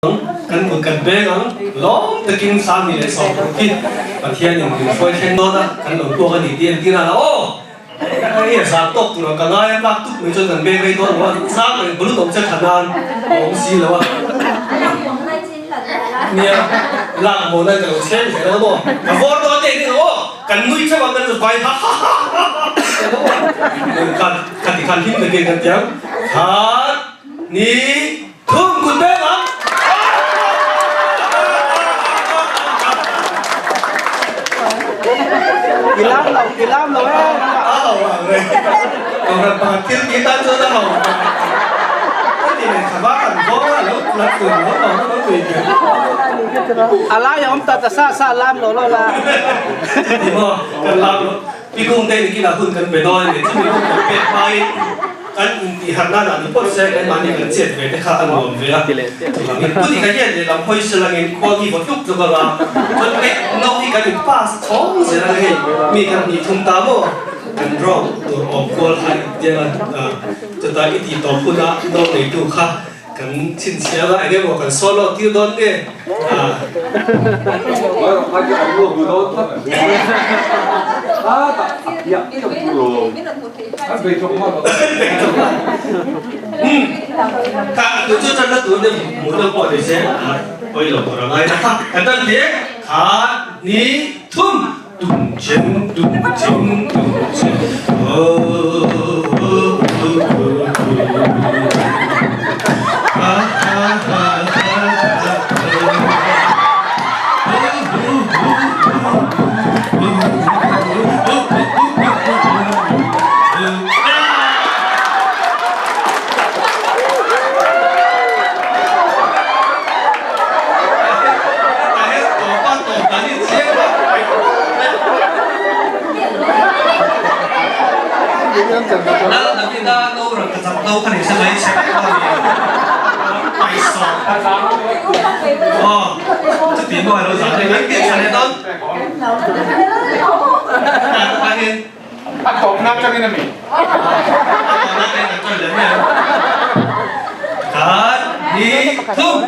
Kan kut kan pek ang, lawm takin Sangni leh Sawmthum khi Pathianin min hruai thleng dawn a, kan lo tuak a ni tih an ti ran a, aw! Hei a zan tawk tur ang ka ngai a, tlak tuk mai chuan kan bek rei dawn lo a, zang reng balut awm che tha nan a awm si lo a. Nia, lak maw nan ka lo chhem zel ang maw? Ka vawr dawn te ni aw, kan nui theuh ang kan vai ha ha ha ha ha ha kha ti khan hlim takin kan ti ang, khat ni. Thum kut beng ang! I lam lo, i lam lo e. A ho ang re. Kohhran pakhat thil tih tan chuan a ho ang. Ka ti leh thava kan vawng a lo la tun lo lo lo tui ber. A lai a awm ta ta sa sa lam lo lo la. Chuti maw kan lam lo. Pi kung te nikin ah hun kan pe dawn a ni. Chumi hun kan pek hmain kan intihharh nan ah ni phawt se keimahni kan chet ve te kha a nuam ve a. Chuvangin pu Dika hian lehlam hawi se langin khua hi vaw tluk tluk anga chuan hei no hi kan in pass chhawng zel anga hei mi kan hnih thum ta maw kan draw tur awm kual kha intiang a chutah i tih tawp huna no neitu kha Kan chhinchhiang a, eng emaw kan solo tir dawn nge? Kha tu chu tan na tur deuh hmuh deuh pawh ni se pawi lo tur a ngai na kha kan tan hle kha ni thum tum chen tum chen tum chen Lal Davida no rak ka chak no kha ni se mai chhe vek lo ni paisawm aw chuti maw alo zan reng an tih chhan leh dawn tah hian A tawpna atangin a mi? A tawpna atangin kan tan leh mai ang. Khat, hnih, thum.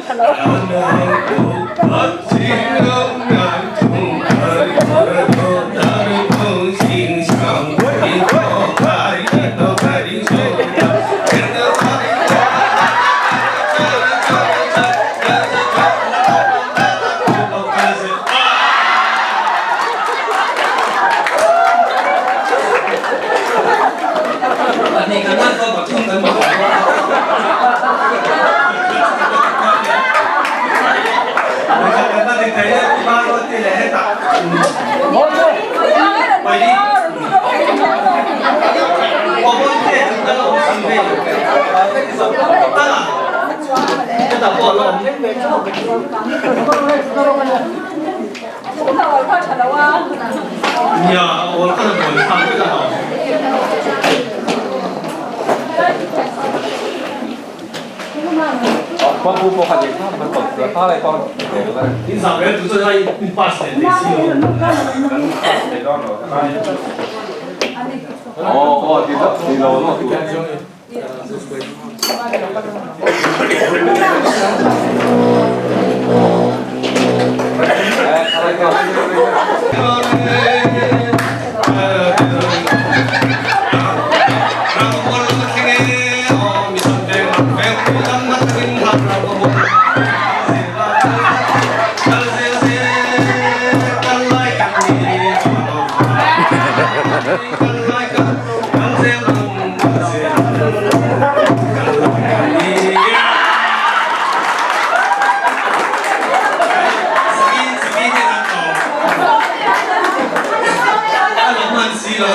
Pahnih kan lan chuan pathum kan mamawh a. Pakhat kan la ti thei e, Pu Ruati leh hetah Pahnih Aw Bawitea chu kan la awm sin ve lo. Tala hetah pawh a la awm. Nia, a awl khan a buai thlak vek a lo. In zah vel tu chuan in pass leh thei si lo.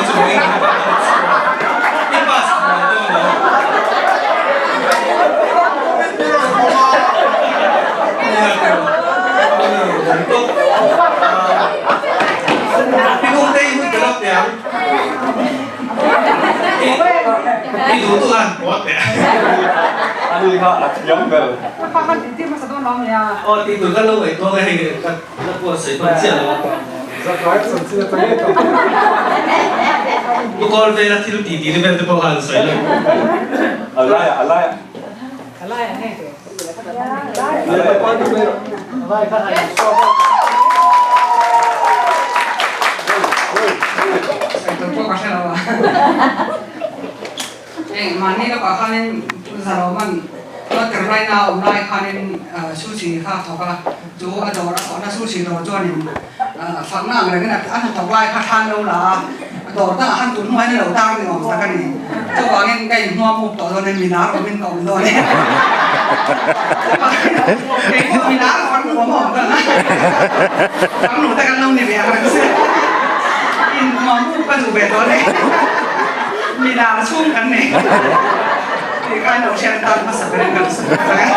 I duh duh a pawt teh. Aw tih tur ka lo ngaihtuah nge hei ka la buatsaih hman chiah lo a. Pu Kawlvela thil tih tih te vel te pawh kha an sawi lo. Sawi tur pawh ka hre lo a. Heng mahni lawkah khanin Zalawman Walter Raina a awm lai khanin sushi kha a thawk a, chu a dawr a thawhna sushi dawr chuanin fakna ang rengin a hnathawk lai kha thlan lo la a, dawr dangah khan tun hnuaiin a lo tar ni awm tak a ni. Chuvangin ka inhmuam up tawh dawn in minar awmin ka awm dawn e. Kei pawh minar awm nuam a awm dawn a, farnu te kan lo ni ve ang reng se. Inhmuam up ka duh ve dawn e. Minar chhung kan nei tih kha lo hriat tan hmasa ber in kan sawi tak e.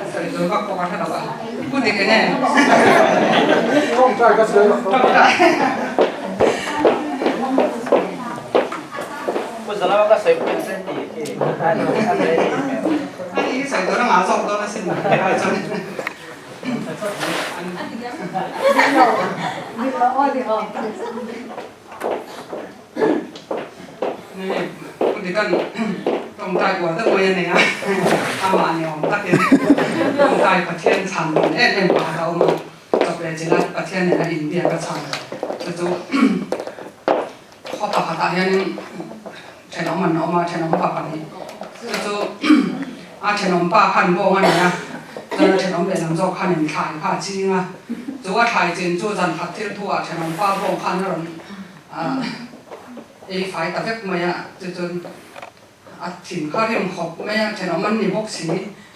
Sawi tur vak pawh ka hre lo a. Pu dik enge? Tawngtai ka sawi lo. Tawngtai. Pu Zalama ka sawi pawh in sen tih khi a ni hmel. Ani hi sawi tur a ngah zawk dawn asin. Dikan tawngtai uar deuh mai a nei a, amah ni awm takin tawngtai Pathian chhan rawn em em pakhat a awm a, chawp leh chilh a Pathian nen a inbiak a chhan chu chu khaw pakhatah hianin thenawm an awm a, thenawm pa pahnih chu chu a thenawm pa khan bawng a nei a, chuan a thenawm lehlam zawk khan in thlai kha a ching a, chu a thlai chin chu zan khat thil thu ah thenawm pa bawng khan a rawn ei fai ta vek mai a, chu chuan a thin kha rim khawp mai a, thenawm an ni bawk si,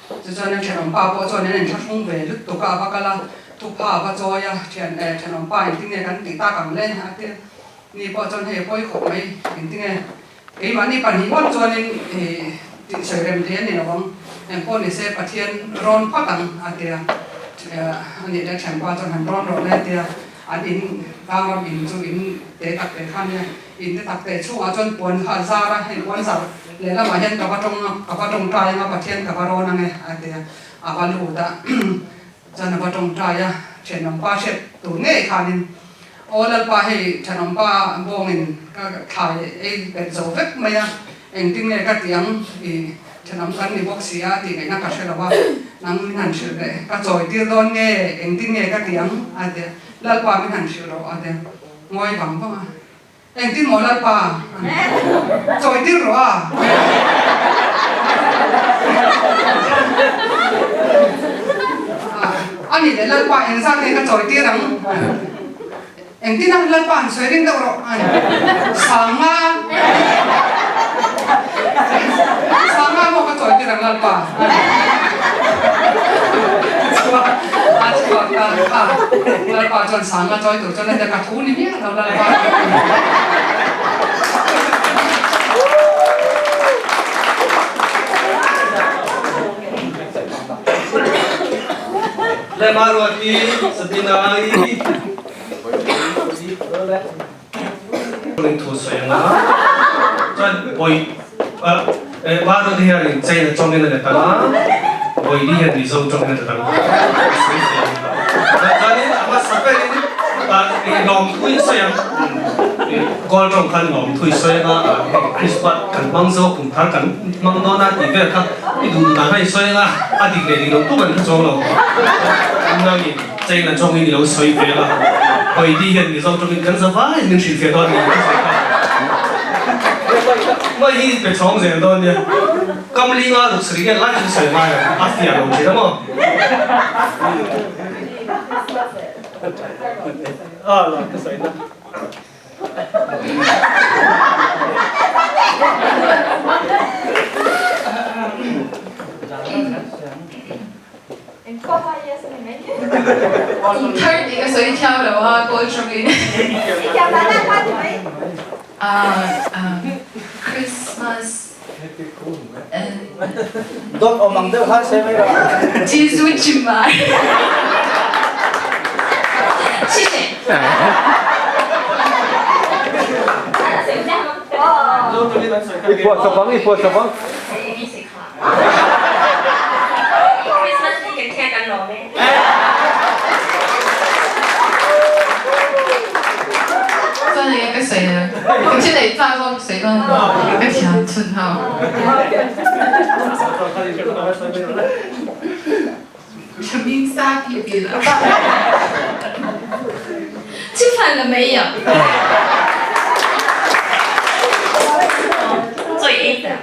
chu chuan a thenawm pa pawh chuan an inthlahrung ve lutuk a, a va kal a, thupha a va chawi a, thian thenawm pa engtin nge kan tih tak ang le a ti a. Ni pawh chuan hei a pawi khawp mai engtinge keimahni pahnih ngawt chuanin tih sawi rem thei a ni lo ang, engpawh ni se Pathian rawn phawt ang a ti a, a nih leh thianpa chuan han rawn rawh le a ti a, an in tlangram in chu in te tak te kha nia, in te tak te chhungah chuan puan kha a zar a, hei puan zar lehlamah hian ka va tawng a, ka va tawngtai anga Pathian ka va rawn ange a ti a, a va lut a. Chuan a va tawngtai a, thenawmpa hriat tur ngei khanin, Aw Lalpa hei thenawmpa bawngin ka thlai ei bet zo vek mai a, engtin nge ka tih ang i thenawm kan ni bawk si a tih ngaihna ka hre lo a, nang min han hrilh leh ka chawi tir dawn nge engtin nge ka tih ang a ti a, Lalpa min han hrilh rawh a ti a, ngawi vang vang a. Engtin maw Lalpa? Chawi tir rawh a! A nih leh Lalpa engzat nge ka chawi tir ang? Engtin a Lalpa han sawi ring deuh rawh? Sanga! Sanga maw ka chawi tir ang Lalpa? A chhuak ta a, Lalpa chuan Sanga chawi tur chuan a ti a, ka thu ni miah lo Lalpa. Lema Ruati Sabina-i Rin thu sawi anga chuan bawi Marun hian China tawngin a let ang a, Bawili hian Mizo tawngin a let ang a, sawi sawi ang. Chuanin a hmasa berin lawmthu in sawi ang, Kawl tawng khan lawmthu i sawi anga, hei Krismas kan hmang zo, kum thar kan hmang dawn a tih vel kha i duh duh dan kha i sawi anga, a dik leh dik lo tum an hre chuang lo. Nangin China tawngin i lo sawi vel a, Bawili hian Mizo tawngin kan za vaiin min hrilhfiah dawn a ni ka sawi kha. Mai hi pe chhawng zel dawn nia. Kam linga ruk sarih nge lai chu sawi ngai ang, a fiah lo thin a maw? A la ka sawi na. Kum thar tih ka sawi thiam lo a, kawl tawngin. Christmas Dawt awm ang deuh khan sawi mai rawh. Jesu chimai. I phuah chawp ang, i phuah chawp ang. Christmas ni kan khian kan lawm e. Chuan chuan enge ka sawi ang? Ka thil ei chak zawk ka sawi dawn a ni. Ka thiam chhun ho. Thaming sa pi bil a. Chi fan la mai ang. Chawi ei ta.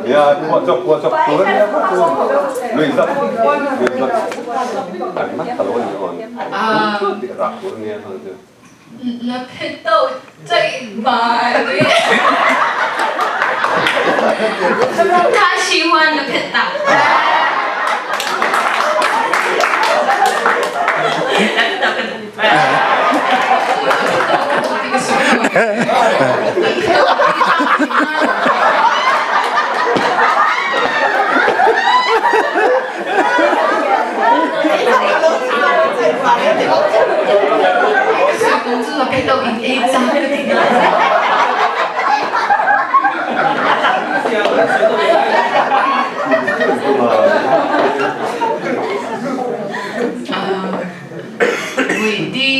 Ia phuah chawp phuah chawp tur a nia kha chu lui zap lui zap an nat ta lo a ni awn tih rak tur a nia kha chu. La phet to chaih mai. Ta xi huan la phet ta. La phet ta ka duh. Buidi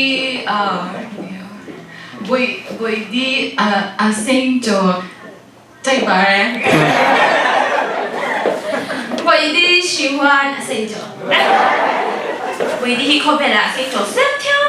Bui Buidi a seng cho chạy bài Buidi 喜欢阿星做 Buidi hi khawvel ah seng chaw siam thiam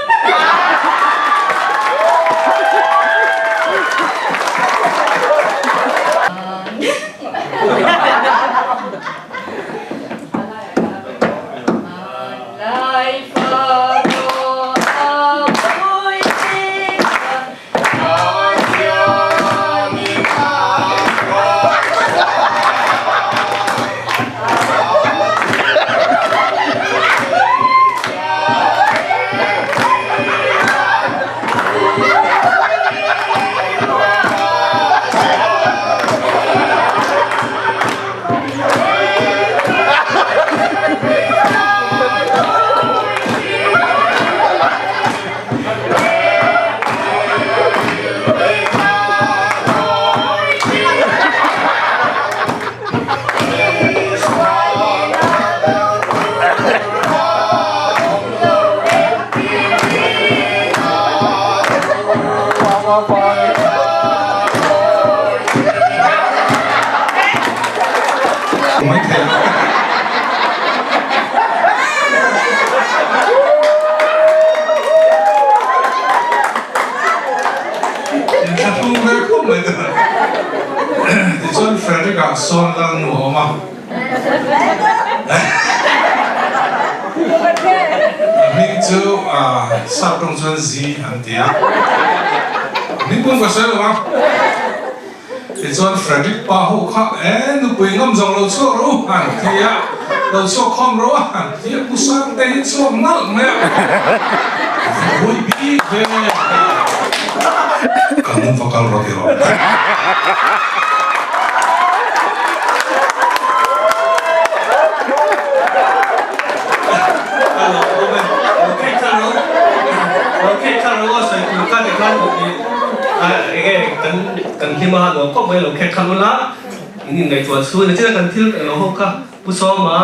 Inthlahrung ve khawp mai te tichuan Frederick-a sawn lal nu a awm a. A hming chu sap tawng chuan Zi an ti a. Hming pawh ka sawi lo a. Tichuan Frederick pa ho kha e nupui ngam zawng lo chhuak rawh u an ti a, lo chhuak khawm rawh a an ti a, Pu Sangte hi chhuak nalh mai a, Vui bik ve ka nung va kal rawh ti rawh. Kan hlim a nuam khawp mai lo khek khan ula in inngaihtuah chu nachina kan thil eng lo ho kha Pu Sawma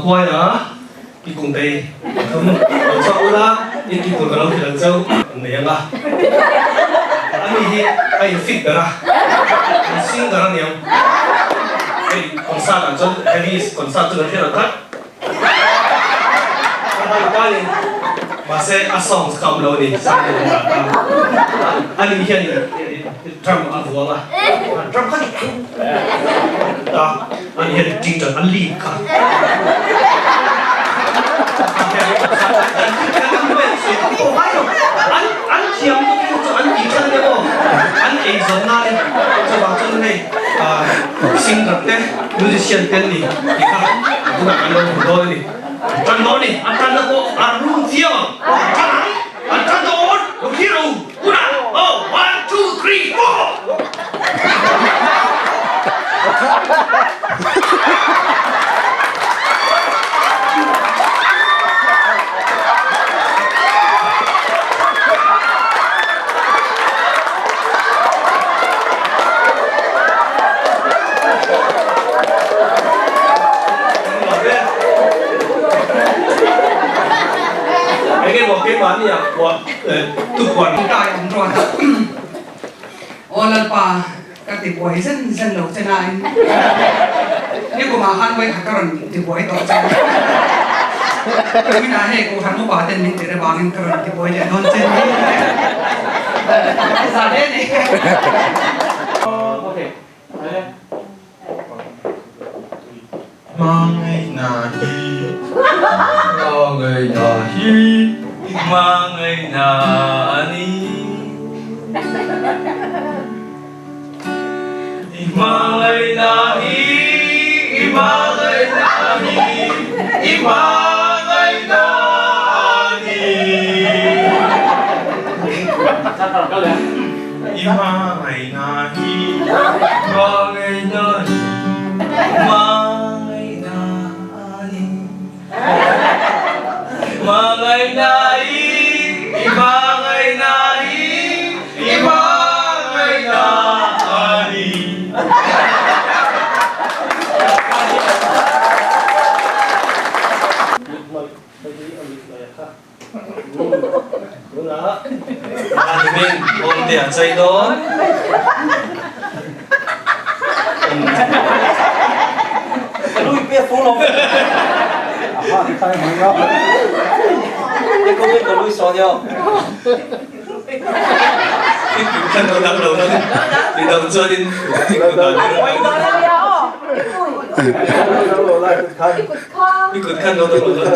Huaia Pi Kungtei pathum lo chhuak ula in tih tur ka lo hrilh ang cheu an nei ang a ani hi a in fit ber a an singer a niang hei concert ah chuan heavy concert chu kan hriat ang kha Mahse a songs kha awm lo a ni Sunday lamah khan ani hianin drum a vuang a drum kha ta ani hian guitar a lead kha an thiam lutuk chu an tih than ania maw an eizawn nan chuvang chuan hei singer te Musician te an ni tih kha tunah kan lo hmu dawn a ni. An tan dawn a ni, an tanna pawh an rum chiang ang. An tan ang, an tan dawn, lo thlir ru, tunah, oh, one, two, three, four! emaw keimahni ah phuah tupuan. Tawngtai an ruat a, Aw Lalpa, ka tibuai zen zen lo che nain nikumah khan vawikhat ka rawn tibuai tawh che. Tuminah hei Kohhran upa ten min tir avangin ka rawn tibuai leh dawn che ni. Za hle ni. Hmangaihna hi Hmangaihna hi Hmangaihna a ni I hmangaihna hi I hmangaihna hi I hmangaihna a ni I hmangaihna hi Hmangaihna hi Hmangaihna a ni Hmangaihna hi I hmangaihna hi I hmangaihna a ni. Tunah Vladimir Bawlte a chei dawn. I kut khan lo dang lo dang.